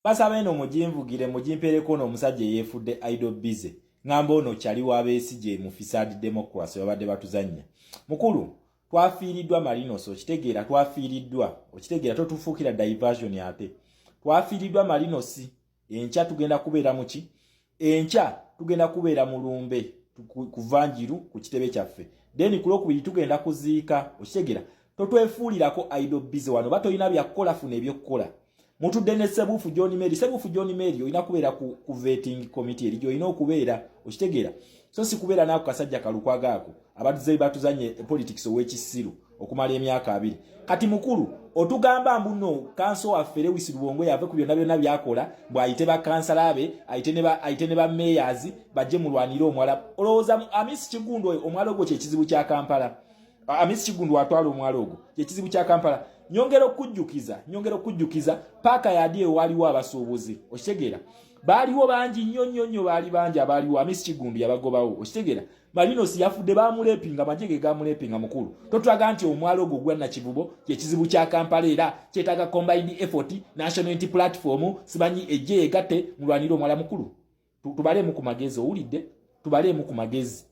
Basaba eno mujinvugire mujimpereko ono omusajja eyefudde idle busy ngamba ono kyali wa Besigye mu Fisad Democracy babadde batuzannya. Mukulu twafiiriddwa Marinos, okitegeera? Twafiiriddwa, okitegeera? Totufuukira diversion ate. Twafiiriddwa Marinos. Enkya tugenda kubeera muki? Enkya tugenda kubeera mu lumbe kuvanjiru ku kitebe kyaffe, then ku lwokubiri tugenda kuziika, okitegeera? Totwefuulirako idle busy wano. Batolina byakukola, funa ebyokukola. Mutudde ne Sebuufu John Mary. Sebuufu John Mary, olina kubeera ku vetting committee eri gyolina okubeera, okitegeera? So si kubeera naako kasajja kalukwaga ako abatuze batuzanye politics ow'ekisiru okumala emyaka 20 kati. Mukulu, otugamba mbu no kanso waffe Lewis Lubongo yave ku byonna byonna byakola, bw'ayite bakansala be, ayite ne ba mayors bajje mulwanire omwala. Olowooza Amisi Kigundu oyo omwala ogwo kyekizibu kya Kampala? Amisi Kigundu atwala omwala ogwo kyekizibu kya Kampala? Nyongera okujjukiza paaka yadi eyo waliwo abasuubuzi, okitegeera? Baaliwo bangi nnyo nnyo nnyo, baali bangi abaaliwo. Amisi Kigundu yabagobawo, okitegeera? Marinos yafudde bamulepinga, amagye ge gamulepinga. Mukulu, totulaga nti omwalo ogwo gwa Nakivubo kyekizibu kya Kampala era kyetaaga combined effort, National Unity Platform simanyi ejje yegatte mulwanire omwala. Mukulu, tubaleemu ku magezi, owulidde? Tubaleemu ku magezi.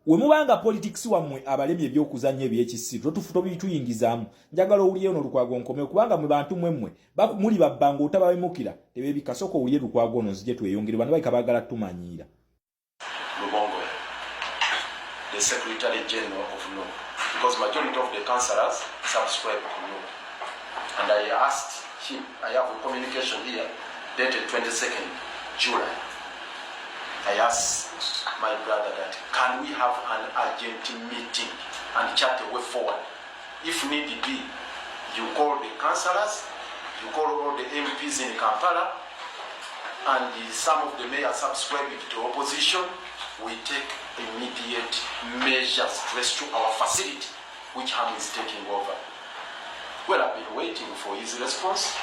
We mubanga politics wammwe abalemye ebyokuzannya ebyekisiru, tobituyingizaamu. Njagala owulire ono Lukwago nkome, kubanga mwe bantu mwemmwe muli babbanga otababemukira tebebika. Sooka owulire Lukwago ono, nzije tweyongere. Bano balika baagala tumanyiira. Lubongoya, the Secretary General of NUP, because majority of the councillors subscribe to NUP. And I asked him, I have a communication here dated 22nd July. I asked my brother that can we have an urgent meeting and chart a way forward? If need be, you call the councillors, you call all the MPs in Kampala, and some of the mayors subscribing to opposition, we take immediate measures to rescue our facility, which Ham is taking over. Well, I've been waiting for his response,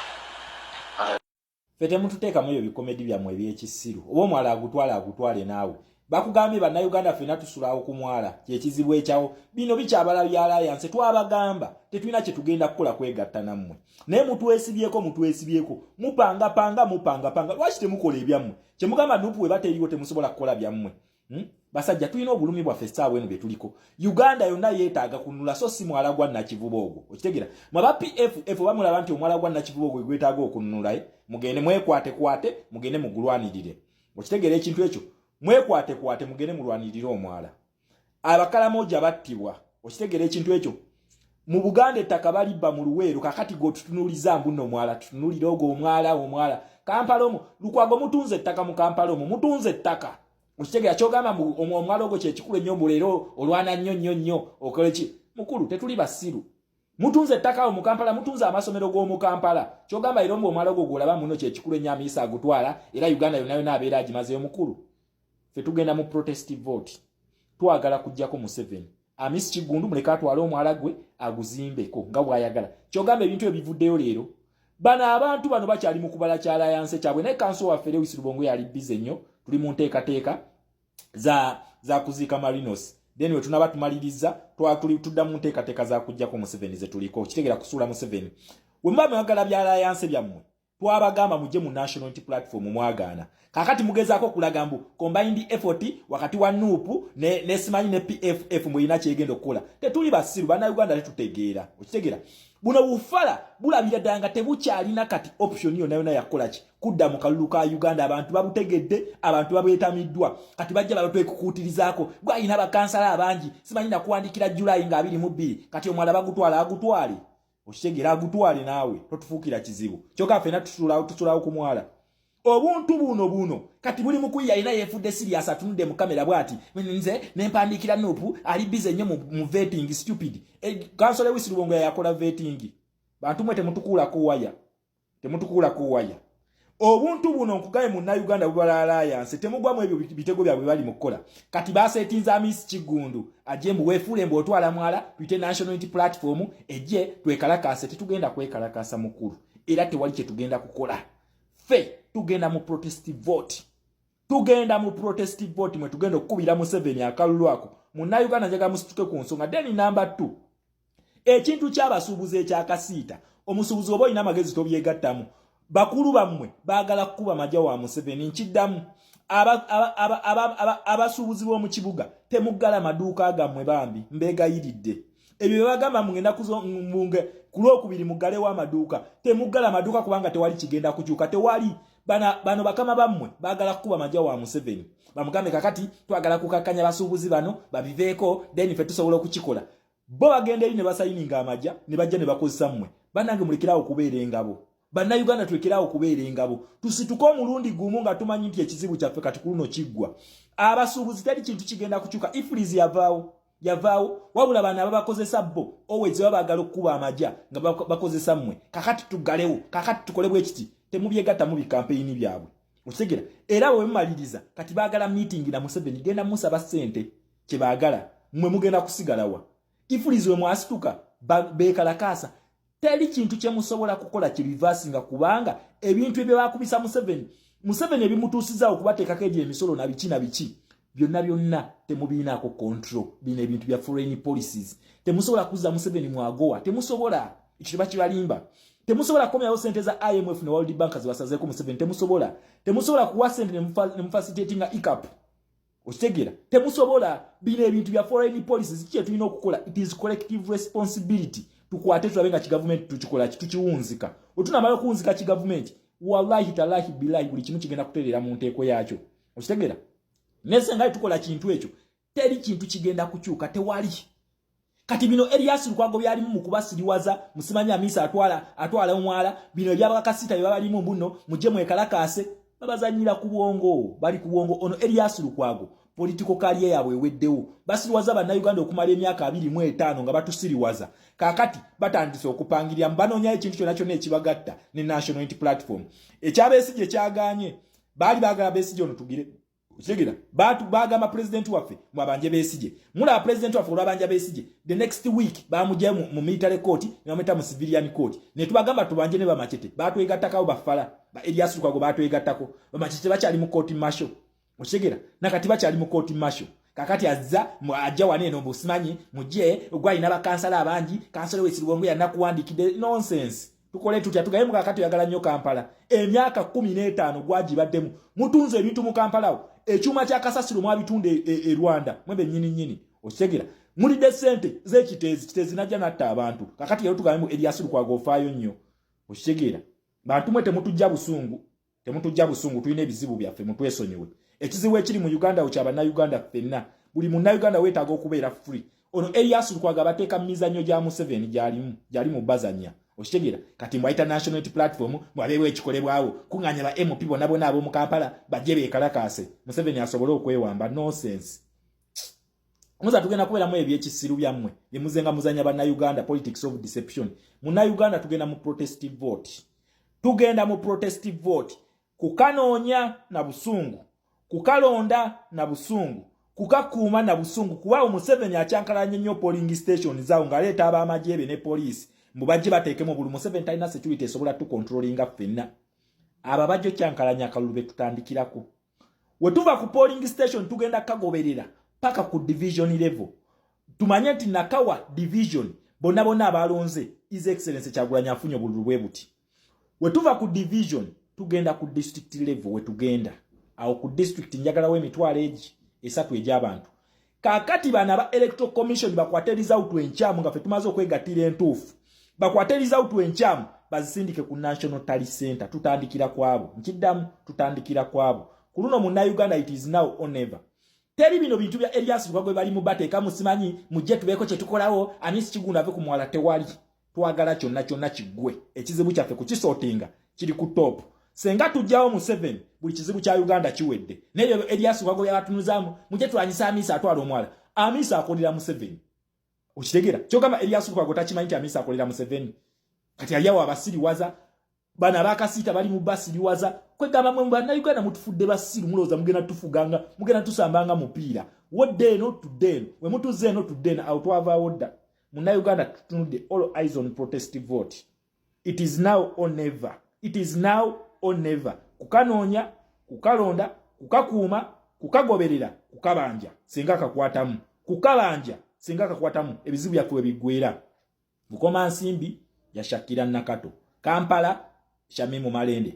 and I Ffe temututeekamu ebyo bikomedi byammwe ebyekisiru. Oba omwala agutwala, agutwale naawe. Bakugambye Bannayuganda ffenna tusulawo ku mwala, kyekizibu ekyawo. Bino bikyabala bya alliance. Twabagamba tetulina kye tugenda kukola kwegatta nammwe, naye mutwesibyeko, mutwesibyeko, mupangapanga, mupangapanga. Lwaki temukola ebyammwe? Kyemugamba NUP we bateriiwo temusobola kukola byammwe, Basajja, tulina obulumi bwaffe essaawa eno bye tuliko. Uganda yonna yeetaaga kunula, so si mwala gwa Nakivuba ogwo, okitegeera? Mwaba PFF bamulaba nti omwala gwa Nakivuba ogwo gwetaaga okununula, mugende mwekwatekwate, mugende mugulwanirire, okitegeera ekintu ekyo? Mwekwatekwate, mugende mulwanirire omwala. Abakalamoja battibwa, okitegeera ekintu ekyo? Mu Buganda ettaka balibba mu Luweero. Kakati gwe otutunuuliza mbu nno omwala, tutunuulire ogwo omwala, omwala Kampala omwo. Lukwago, mutunze ettaka mu Kampala omwo, mutunze ettaka, okitegeera? Kyogamba omwala ogwo kyekikulu ennyo, mbu leero olwana nnyo nnyo nnyo, okole ki? Mukulu, tetuli basiru. Mutunze ettaka awo mu Kampala, mutunze amasomero g'omu Kampala. Kyogamba era ombu omwala ogwo gwolaba muno kyekikulu ennyo, amiisa agutwala era Uganda yonna yonna abeera agimazeyo. Mukulu, ffe tugenda mu protest vote, twagala kujjako Museveni. Amisi Kigundu muleke atwale omwala gwe aguzimbeko nga bw'ayagala. Kyogamba ebintu ebyo bivuddeyo leero? Bano abantu bano bakyali mu kubala kya alliance kyabwe, naye kanso waffe Lewis Lubongo yali busy nnyo. Tuli mu nteekateeka za kuziika Marinos, then we tunaba tumaliriza tudda mu nteekateeka za kujjako Museveni ze tuliko, kitegeera kusuula Museveni. We muba mwagala bya alliance byammwe, twabagamba mujje mu National Unity Platform, mwagaana. Kakati mugezaako okulaga mbu combined effort wakati wa NUP ne simanyi ne PFF mwerina kyegenda okukola. Tetuli basiru, Bannayuganda tetutegeera, okitegeera? Buno bufala bulabira ddala nga tebukyalina kati option yonna yonna yakukola ki kudda mu kalulu ka Uganda. Abantu babutegedde, abantu babwetamiddwa. Kati bajja babatwekukuutirizaako gwalina bakansala abangi, simanyi nakuwandikira Julayi nga 22. Kati omwala bagutwala, agutwale, okitegeera? Agutwale naawe, totufuukira kizibu. Kyokka ffenna tusulawo ku mwala. Obuntu buno kati buli mukuyi alina yeefudde serious, atunudde mu kamera bw'ati, nze nempandiikira NUP ali busy nnyo mu vetting. Stupid. Kansole Lewis Lubongo yakola vetting. Bantu mwe temutukuulako waya, temutukuulako waya. Obuntu buno nkugaye Munnayuganda bubala alliance, temugwamu ebyo bitego byabwe bali mu kukola. Kati basetinza Amisi Kigundu ajje mbu weefuule mbu otwala mwala, tuyite National Unity Platform ejje twekalakaase. Tetugenda kwekalakaasa, mukulu, era tewali kye tugenda kukola. Ffe tugenda mu protest vote, tugenda mu protest vote mwe tugenda okukubira Museveni akalulu ako. Munnayuganda, njagala musituke ku nsonga. Then number 2, ekintu ky'abasuubuzi ekyakasiita. Omusuubuzi oba olina amagezi tobyegattamu. Bakulu bammwe baagala kukuba majja wa Museveni. Nkiddamu, abasuubuzi b'omu kibuga, temuggala maduuka gammwe, bambi mbeegayiridde. Ebyo bye bagamba mugenda ku Lwokubiri muggalewo amaduuka, temuggala amaduuka, kubanga tewali kigenda kukyuka, tewali. Bano bakama bammwe baagala kukuba majja wa Museveni, bamugambe kakati twagala kukakkanya basuubuzi bano babiveeko, then ffe tusobola okukikola. Bo bagenda eri ne basayininga amajja ne bajja ne bakozesa mmwe. Bannange, mulekerawo okubeera engabo. Bannayuganda, tulekerawo okubeera engabo, tusituke omulundi gumu nga tumanyi nti ekizibu kyaffe kati ku luno kiggwa. Abasuubuzi, teri kintu kigenda kukyuka. EFRIS yavaawo, yavaawo, wabula bano ababakozesa bo always baba baagala okukuba amajja nga bakozesa mmwe. Kakati tuggalewo, kakati tukole bwe kiti, temubyegattamu bikampeyini byabwe, okitegera? Era bwe mumaliriza, kati baagala meeting na Museveni, genda musaba ssente kyebaagala. Mmwe mugenda kusigalawa? EFRIS we mwasituka beekalakaasa. Teri kintu kyemusobola kukola kireversinga, kubanga ebintu ebyo bakubisa Museveni, Museveni ebimutuusizaawo okubateekako egyo emisolo na biki na biki byonna byonna, temubiinaako control. Bino ebintu bya foreign policies, temusobola kuzza Museveni mwagowa, temusobola. Ekyo tebakibalimba. Temusobola kukomyawo sente za IMF ne World Bank zebasazeeko Museveni, temusobola. Temusobola kuwa sente ne mufacilitatinga EACAP, okitegeera? Temusobola. Bino ebintu bya foreign policies. Kiki kyetulina okukola? It is collective responsibility. Tukwate tulabe nga kigavumenti tukikola ki, tukiwunzika. Wetunamala okuwunzika kigavumenti, wallahi talahi bilahi, buli kimu kigenda kutereera mu nteeko yaakyo, okitegeera? Naye senga tukola kintu ekyo, teri kintu kigenda kukyuka, tewali. Kati bino Erias Lukwago byalimu mu kubasiriwaza, musimanyi Amisa atwala omwala, bino ebyabakasita bye babalimu mbuno mujje mwekalakaase, babazanyira ku bwongo, bali ku bwongo. Ono Erias Lukwago political career yaabwe eweddewo. Basiriwaza Bannayuganda okumala emyaka 25 nga batusiriwaza. Kaakati batandise okupangirira, banoonyayo ekintu kyonna kyonna ekibagatta ne National Unity Platform. Ekyabesigye kyaganye, baali baagala Besigye ono tugire, okitegera? Bagamba pulezidenti waffe mwabanje Besigye. Mulaba pulezidenti waffe olwabanja Besigye, the next week bamugyayo mu military court ne bamweta mu civilian court. Ne tubagamba tubanje ne bamachete, batwegattakawo. Bafala ba Erias Lukwago batwegattako. Bamachete bakyali mu court martial, okitegera? Nakati bakyali mu court martial. Kakati azza ajja wano eno, mbusimanyi mujje gwalina bakansala abangi, kansala wesirwongo yanakuwandikidde. Nonsense. Tukole tutya? Tugaye mukakati oyagala nnyo Kampala. Emyaka 15 gwagibaddemu mutunze ebintu mu Kampalawo. Ekyuma kya kasasiro mwabitunda e Rwanda mwebe nnyini nnyini, okitegera? Mulidde sente z'ekiteezi, Kiteezi najja natta abantu. Kakati yero tugambe mu Erias Lukwago ofaayo nnyo, okitegeera? Bantu mwe, temutujja busungu, temutujja busungu. Tulina ebizibu byaffe, mutwesonyiwe. Ekizibu ekiri mu Uganda wo kyabannayuganda ffenna. Buli munnayuganda weetaaga okubeera free. Ono Erias Lukwago abateeka mu mizannyo gya Museveni, gyalimu, gyali mu bazanya, okitegeera? Kati mbwayita National Unity Platform, bwabeewo ekikolebwawo, kuŋŋaanya ba MP bonna bonna ab'omu Kampala bajje beekalakaase, Museveni asobole okwewamba. Nonsense. Muza tugenda kubeeramu ebyekisiru byammwe byemuzenga muzanya Bannayuganda, politics of deception. Munnayuganda, tugenda mu protestive vote, tugenda mu protestive vote kukanoonya na busungu, kukalonda na busungu, kukakuuma na busungu, kuba Museveni akyankalanye nnyo polling station zaawo ng'aleeta ab'amagye be ne poliisi mbu bajje bateekemu buli. Museveni talina security esobola tucontrollinga ffenna. Abo abajja okyankalanya akalulu be tutandikirako. We tuva ku polling station, tugenda kagoberera paka ku division level. Tumanye nti Nakawa division bonna bonna abalonze His Excellence Kyagulanyi afunye obululu bwe buti. We tuva ku division, tugenda ku district level. We tugenda awo ku district, njagalawo 300,000 egy'abantu. Kaakati bano aba Electoral Commission bakwate result enkyamu nga ffe tumaze okwegattira entuufu, bakwate result enkyamu bazisindike ku National Tally Center. Tutandikira kwabo, nkiddamu, tutandikira kwabo. Ku luno Munnayuganda, it is now or never. Teri bino bintu bya Erias Lukwago bali mu bateeka musimanyi mujje tubeeko kye tukolawo, Amisi Kigunda ave ku mwala, tewali. Twagala kyonna kyonna kiggwe. Ekizibu kyaffe kukisortinga kiri ku top. Senga tujjawo Museveni, buli kizibu kya Uganda kiwedde. Nebyo Erias Lukwago byabatunuzaamu, mujje tulwanyisa Amisi atwala omwala, Amisi akolera Museveni, okitegeera? Kyogamba Erias Lukwago takimanyi nti Amisi akolera Museveni? Kati aliawo abasiriwaza bano abakasiita bali mu basiriwaza. Kwegamba mwe Bannayuganda mutufudde basiru, mulowooza mugenda tufuganga, mugenda tusambanga mupiira. Wodde eno tudde eno, we mutuzze eno tudde eno, awo twavaawo dda. Munnayuganda, tutunudde, all eyes on protest vote. It is now or never, it is now or never. Kukanoonya, kukalonda, kukakuuma, kukagoberera, kukabanja singa kakwatamu, kukabanja singa kakwatamu, ebizibu byaffe we biggwera. Bukoma nsimbi yashakira Nakato Kampala. Shamimu Malende.